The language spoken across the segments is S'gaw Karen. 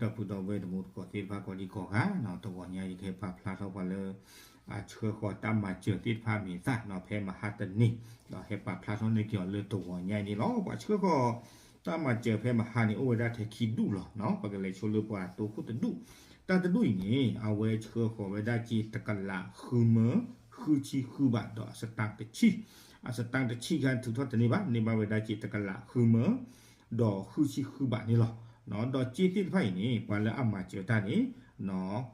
ဒီပုၢ်ဒီဝဲၢ်တံၤသကိးသ့ၣ်တဖၣ်ကိးဒံကိးဂၤနီၤ, တဂီၤညါအံၤ ယကဟဲပာ်ဖျါထီၣ်ပှၤလၢ အဆှၢဃီၤတၢ်မၤစၢၤသ့ၣ်တဖၣ်မ့ၢ်သၣ်နီၤ ဖဲမဟါတနံၤ, ဒီးဟဲပာ်ဖျါထီၣ်န့ၢ်က့ၤအီၤလၢတဂီၤညါအံၤန့ၣ်လီၤ. ပှၤဆှၢဃီၤတၢ်မၤစၢၤဖဲမဟါန့ၣ် အိၣ်ဝဲဒၣ်ထဲခံဒူၣ်လီၤနီၤ. ပကလဲၤဆိလၢပှၤတိခိၣ်တဒူၣ်, တၢ်တဒူၣ်အံၤန့ၣ် အဝဲဆှၢဃီၤဝဲဒၣ်က့ၤတကလးဃုမၢ ဃုဆံဃုဘး ဒီးအစတၣ်တဆံ, အစတၣ်တဆံခါထုးထီၣ်တန့ၢ်ဘၣ်, န့ၢ်ဘၣ်ဝဲဒၣ်က့ၤတကလးဃုမၢ ဒီးဃုဆံဃုဘးန့ၣ်လီၤ. ဒီးက့သ့ၣ်တဖၣ်အံၤန့ၣ် ပှၤလၢအမၤစၢၤတၢ်န့ၣ်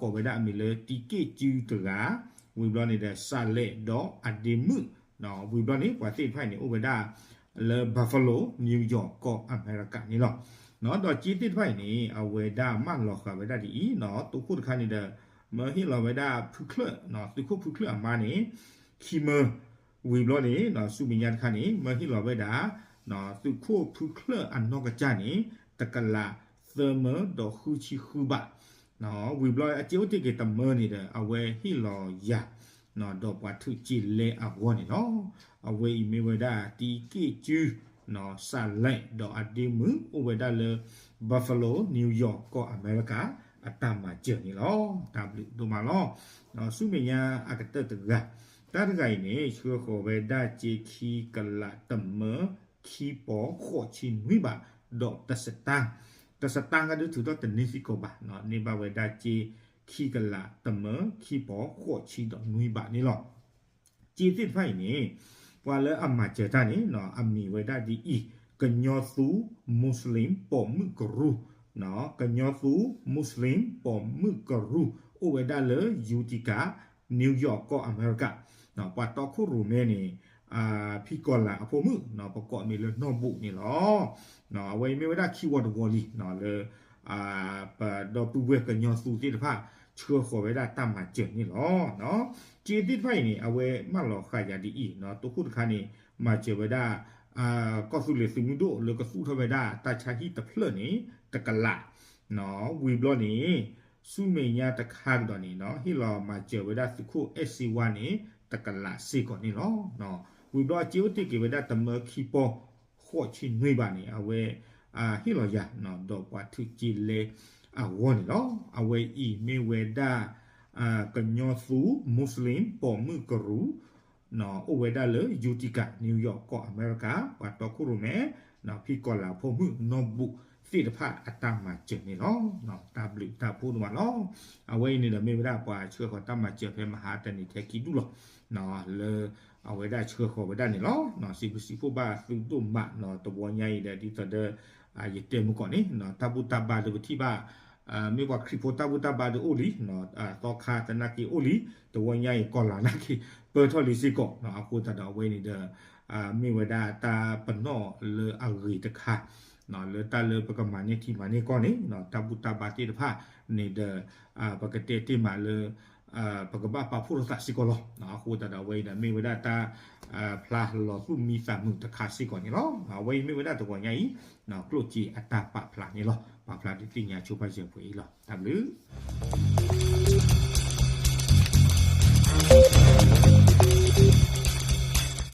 ကိးဝဲဒၣ်အမံၤလၢ တံက့ၣ်စုတဂၤ, ဝံၤဘျီန့ၣ်ဒီး စးလဲး ဒီးအဒ့မုၣ်, ဝံၤဘျီန့ၣ် ပှၤသ့ၣ်တဖၣ်အံၤန့ၣ် အိၣ်ဝဲဒၣ် လၢ Buffalo New York ကီၢ်အမဲရကၤန့ၣ်လီၤ. ဒီးက့သ့ၣ်တဖၣ်အံၤန့ၣ် အဝဲဒၣ်မၢလီၤဃာ်ဝဲဒၣ်ဒ်အံၤနီၤ, တိခိၣ်တခါန့ၣ်ဒီး မၢဟ့ၣ်လီၤဝဲဒၣ်ဖုချၢၣ်, သုးခိၣ်ဖုချၢၣ်အမါန့ၣ် ခံမၢ, ဝံၤဘျီန့ၣ် ဆူမဲာ်ညါတခါန့ၣ် မၢဟ့ၣ်လီၤဝဲဒၣ် သုးခိၣ်ဖုချၢၣ်အနီၢ်ကစၢ်န့ၣ် တကလးသၢမၢဒီးဃုဆံဃုဘး, ဝံၤဘျီအစ့အိၣ်တ့ၢ်က့ၤတမၢန့ၣ်ဒီး အဝဲဟ့ၣ်လီၤယၤ ဒီးပှၤထုးက့လဲအဂီၢ်န့ၣ်လီၤ. အဝဲအံၤမ့ၢ်ဝဲဒၣ် တံက့ၣ်စု စးလဲး ဒီးအဒ့မုၣ် အိၣ်ဝဲဒၣ်လၢ Buffalo New York ကီၢ်အမဲရကၤ အတၢ်မၤစၢၤန့ၣ်လီၤ. တၢ်ဘျုးဒိၣ်မးလီၤ. ဆူမဲာ်ညါအကတၢၢ်တဂၤ, တၢ်တဂၤအံၤန့ၣ် ဆှၢဃီၤဝဲဒၣ်က့ခံကလးတမၢ ခံပိာ်ဃိးဆံနွံဘး ဒီးတစတၣ်, တစတၣ်ဂၤဒုးထုးထီၣ်တန့ၢ်စ့ၢ်ကီးဘၣ်, န့ၢ်ဘၣ်ဝဲဒၣ်က့ခံကလးတမၢ ခံပိာ်ဃိးဆံဒီးနွံဘးန့ၣ်လီၤ. က့သ့ၣ်တဖၣ်အံၤန့ၣ် ပှၤလၢအမၤစၢၤတၢ်န့ၣ် အမံၤဝဲဒၣ်ဒ်အံၤ, ကညီသူ Muslim ပိာ်မုၣ်ကရူၢ်, ကညီသူ Muslim ပိာ်မုၣ်ကရူၢ် အိၣ်ဝဲဒၣ်လၢ Utica New York ကီၢ်အမဲရကၤ, ပှၤတီခိၣ်ရိၣ်မဲန့ၣ် ဖံကီၢ်လၤအဖိမုၣ် ပကိးမံၤလၢနီၢ်ဘူးန့ၣ်လီၤ. အဝဲအံၤမ့ၢ်ဝဲဒၣ်ခံဝီတဝီလံ လၢ ပဒီပုၢ်ဝဲၢ်ကညီသူသ့ၣ်တဖၣ် ဆှၢဃီၤဝဲဒၣ်တၢ်မၤစၢၤန့ၣ်လီၤ. က့သ့ၣ်တဖၣ်အံၤန့ၣ် အဝဲမၢလီၤဃာ်ယၤဒ်အံၤ, တိခိၣ်တခါန့ၣ် မၤစၢၤဝဲဒၣ် ကီၢ်သူလ့ၤသုးမုၢ်ဒိၣ်လၢကသူၣ်ထီၣ်ဝဲဒၣ်တၢ်ဆါဟံၣ်တဖျၢၣ်န့ၣ် တကလး, ဝံၤဘျီန့ၣ် ဆူမဲာ်ညါတခါကဒီးန့ၣ် ဟ့ၣ်လီၤမၤစၢၤဝဲဒၣ်သုးခိၣ်အဲၣ်စ့ဝါန့ၣ် တကလးစ့ၢ်ကီးန့ၣ်လီၤ. ဝံၤဘျီအစ့အိၣ်တ့ၢ်က့ၤဝဲဒၣ်တမၢခံပိာ်ဃိးဆံနွံဘးန့ၣ် အဝဲ ဟ့ၣ်လီၤယၤ ဒီးပှၤထုးက့လဲအဂီၢ်န့ၣ်လီၤ. အဝဲအံၤမ့ၢ်ဝဲဒၣ် ကညီသူ Muslim ပိာ်မုၣ်ကရူၢ် အိၣ်ဝဲဒၣ်လၢ Utica New York ကီၢ်အမဲရကၤ ပှၤတီခိၣ်ရိၣ်မဲ ဖံကီၢ်လၤဖိမုၣ်နီၢ်ဘူးသ့ၣ်တဖၣ်အတၢ်မၤစၢၤန့ၣ်လီၤ. တၢ်ဘျုးတၢ်ဖှိၣ်ဒိၣ်မးလီၤ. အဝဲအံၤန့ၣ်ဒီးမ့ၢ်ဝဲဒၣ်ပှၤဆှၢဃီၤတၢ်မၤစၢၤဖဲမဟါတနံၤထဲခံဒူၣ်လီၤ. လၢအဝဲဒၣ်ဆှၢဃီၤဝဲဒၣ်န့ၣ်လီၤ. စံးဘျုးစံးဖှိၣ်ဘၣ်သုဒိၣ်မးနီၤ တဝီညါအံၤဒီး ဒ်သိးဒီး ယတဲမုၢ်ကီးန့ၣ် တၢ်ဘူၣ်တၢ်ဘါဒီးပထံၣ်ဘၣ် မ့ၢ်ပှၤခရံာ်ဖိတၢ်ဘူၣ်တၢ်ဘါဒီးအိၣ်လံ, သီခါသနာ်က့အိၣ်လံ, တဝီညါအံၤကီၢ်လၤနာ်က့ ပၢၢ်ထီၣ်လံစ့ၢ်ကီး, အဃိသတးဒီးအဝဲန့ၣ်ဒီး မ့ၢ်ဝဲဒၣ်တၢ်ပနီၣ်လၢအဂ့ၤတခါ လၢတၢ်လၢပကမၤန့ၢ်ထံမၤန့ၢ်ကီၢ်န့ၣ် တၢ်ဘူၣ်တၢ်ဘါသ့ၣ်တဖၣ်န့ၣ်ဒီး ပကတဲတ့ၢ်မးလၢ ပကဘၣ်ပာ်ဖှိၣ်ထီၣ်သးစ့ၢ်ကီးလီၤ. အဃိသတးဒီးအဝဲအံၤဒီးမ့ၢ်ဝဲဒၣ်တၢ် ဖျါလီၤသူၣ်မံသးမုာ်တခါစ့ၢ်ကီးန့ၣ်လီၤ. အဝဲအံၤမ့ၢ်ဝဲဒၣ်တဝီညါအံၤ ကျိၣ်စ့အတၢ်ပာ်ဖျါန့ၣ်လီၤ. ပာ်ဖျါဒုးသ့ၣ်ညါဆိပာ်စၢၤပှဲၤအံၤလီၤ. တၢ်ဘျုး